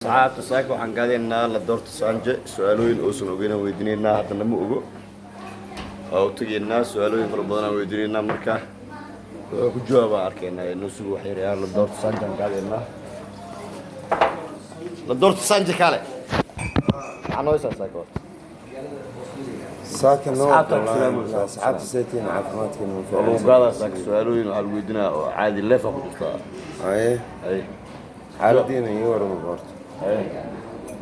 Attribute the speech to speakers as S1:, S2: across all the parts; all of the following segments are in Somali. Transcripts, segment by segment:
S1: Asxaabta, saaka waxaan gaadaynaa la doorta Saanje. Su-aalooyin uusan ogeyn aan weydiinaynaa, haddana ma ogo. Waa u tegaynaa, su-aalooyin fara badan aan weydiinaynaa. Marka wuxuu ku jawaabaan arkaynaa. Noo sugu wax yarayaan. La doorta Saanje aan gaadaynaa. La doorta Saanje, kaale, maxaa noo haysaa saaka horta?
S2: Saaka noo.
S1: Asxaabta ku salaamaysa.
S2: Asxaabta, saytiin caafimaadkiina?
S1: Waa lagu gaadaa saaka. Su-aalooyin waxaa lagu weydiinaa oo caadi leefa ku jirtaa.
S2: Haye.
S1: Ay.
S2: Xaaladiina ii warama horta.
S1: Ay.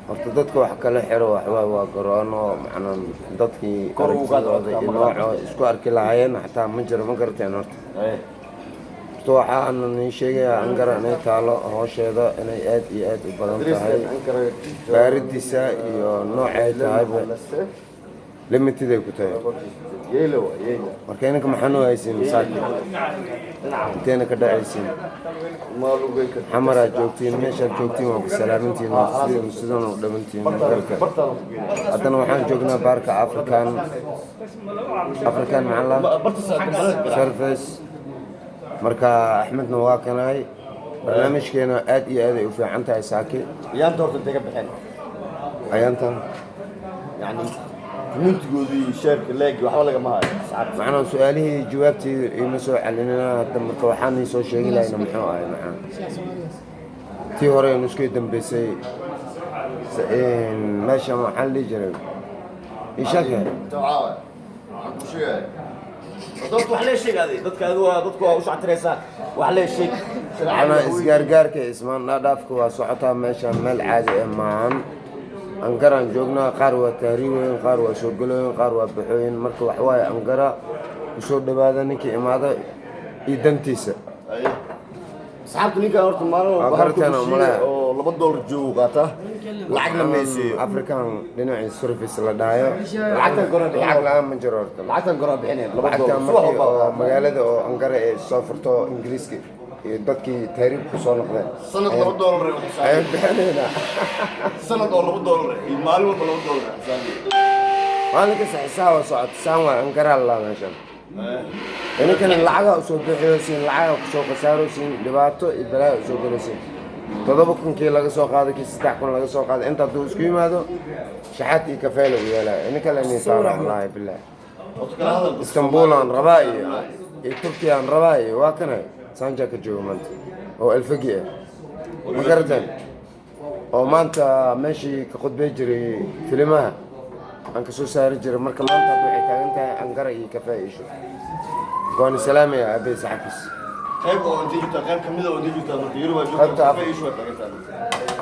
S2: Horta dadka wax kala xiro waxwaa waa garoono, macnaa dadkii
S1: Kor ugu qaad
S2: aragtidooda
S1: codka,
S2: iyo
S1: maqlaa.
S2: nooca isku arki lahaayeen xataa ma jiro, ma garateen horta?
S1: Ay.
S2: Horta waxaana niin sheegayaa Ankara inay taalo hoosheeda inay aad iyo aad u badan tahay, baaridiisa iyo noocay tahayba limited ay ku tahay.
S1: Yeelo waa yeelo.
S2: Marka inanka maxaa noo haysiin masaakin? Inteena ka dhacaysiin? Xamaraad joogtiin, meeshaad joogtiin waa ku salaamantiin, sidan u dhamantiin garka. Haddana waxaan joognaa baarka African, African maxaa la service. Marka Axmedna waa kanahay. Barnaamijkeena aad iyo aad ay u fiican tahay saaki.
S1: Yaanta horta intay ka baxeen?
S2: Ayaantan.
S1: Yani communitigoodii, sheerka, leegi, waxba lagama hayo asxaabta.
S2: Macnaa su-aalihii jawaabtii ima soo celinina hadda. Marka waxaan soo sheegi lahayna muxuu ahay, macnaa tii hore aynu isku dambeysay meeshan waxaa la dhihi jiray ishake.
S1: Dadku wax lee sheegaaday, dadka adu waa dadku waa u shactiraysaa, wax lee sheeg.
S2: Macnaa isgaargaarka, ismaan dhaadhaafka waa socotaa. Meeshan meel caadi ah maahan. Ankaraan joognaa. Qaar waa tahriiboyin, qaar waa soo galooyin, qaar waa baxooyin. Marka wax waaye, Ankara kusoo dhawaada, ninkii imaada iyo dantiisa.
S1: Asxaabta, ninkan horta maalin
S2: Waa
S1: walba
S2: garateen
S1: halka
S2: oo malaha.
S1: oo $2 joogu qaataa, lacagna meesiiyo.
S2: African dhinacii service la dhahayo.
S1: Lacagtan goraa bixin.
S2: Lacag la-aan ma jiro horta.
S1: Lacagtan goraa bixinaya laba
S2: Lacagtan
S1: doolar subax
S2: markii
S1: walba.
S2: oo magaalada oo Ankara ay soo furto, Ingiriiska iyo dadkii tahriib ku soo noqdeen
S1: Sanad $2 ay xisaabiyeen.
S2: Ayaan bixinaynaa.
S1: Sanad oo $2 iyo maalin walba $2 ay xisaabiyeen.
S2: Maalin kasta xisaaba socota. Saan waa Ankara la meeshan. Ininkana lacagaa usoo bixiyosiin, lacagaa kusoo khasaarosiin, dhibaato iyo balaayo usoo gelosiin. 7,000-kii laga soo qaaday, kii 3,000 laga soo qaaday, inta hadduu isku yimaado shaxaad iyo kafee lagu yeelaya. Ininka la nisaara, wallaahi billahi.
S1: Horta kala hadal.
S2: Istanbul aan rabaa iyo Turkiya aan rabaa iyo waa kanay Sanja ka jooga maanta oo alfagi ah, ma garateen? Oo maanta meeshii ka khudbay jiray, filimaha aan ka soo saari jiray. Marka maanta hadda waxay taagan tahay Ankara iyo kafee isho. Gooni salaamaya aabey saxabkiis.
S1: Qayb oo intay jirtaa, qayb kamid oo intay jirtaa, marka Yurub aad
S2: Qaybta
S1: joogtaa, kafee ishu waa taagantaa.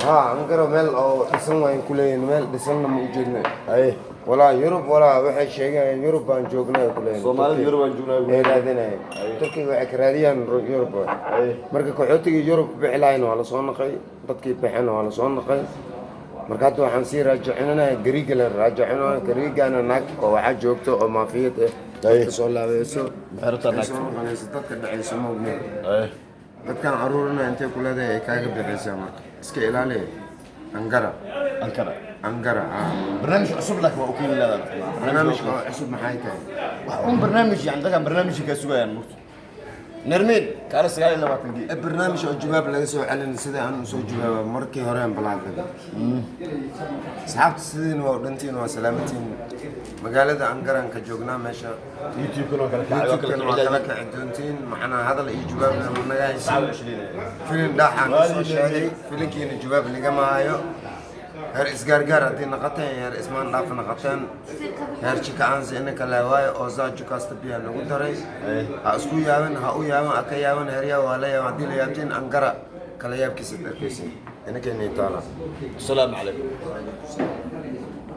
S2: Haa, Ankara meel oo dhisan waan ku leeyihin, meel dhisanna ma ujeedna.
S1: Haye.
S2: Walaa Yurub walaa waxay sheegayaan Yurub baan joognay ay ku leeyihin.
S1: Soomaalida Yurub aan joognaa.
S2: Ay raadinayeen Turkiga, waxay ka raadiyaan Yurub waay.
S1: Haye.
S2: Marka qaxootigii Yurub bixi lahayna waa lasoo naqay, dadkii baxena waa lasoo naqay. Marka hadda waxaan sii raajicinanaya Gariiga, la raajicinaya Gariigana. Naag oo waxaa joogto oo maafiyad ah, dadka soo laabayso.
S1: Maxay rabtaa
S2: ay
S1: naagta?
S2: Soo noqonayso, dadka dhacayso, ma ognayn.
S1: Haye.
S2: Dadkan caruurna intay ku leedahay ay kaaga bixaysaa. Marka iska ilaaliya Ankara.
S1: Ankara.
S2: Ankara, haa.
S1: Barnaamij cusub laakiin waa u keeni leedahay.
S2: Barnaamijka oo cusub maxay tahay?
S1: Wax un barnaamij, yani dadkan barnaamijka kaa sugayaan mugto. Nermin kaale 29 gee.
S2: Barnaamij oo jawaab laga soo celin sida aan usoo jawaaba markii hore aan balaaday. Asxaabta, sidiina waa u dhantiin, waa salaamantiin. Magaalada Ankaraan ka joognaa meesha.
S1: YouTube-kana waa kala kacay, waa kala
S2: YouTube-kana waa kala
S1: kicilaya.
S2: kici doontiin. Macnaa hadal iyo jawaabna ma naga haysin.
S1: 29.
S2: Filin dhaaxaan kasoo sheegay, filinkiina jawaab nigama hayo. Heer isgaargaar haddii naqateen, heer ismaan dhaaf naqateen, heer jikacaansi inanka leewaayo oo zaajo kaasta biyaa lagu daray. Ha isku yaaban, ha u yaaban, ha ka yaaban. Heeryaa waa la yaaban. Haddii la yaabtiin, Ankara kala yaabkiisa arkaysin. Inankayna taala.
S1: Asalaamu calaykum.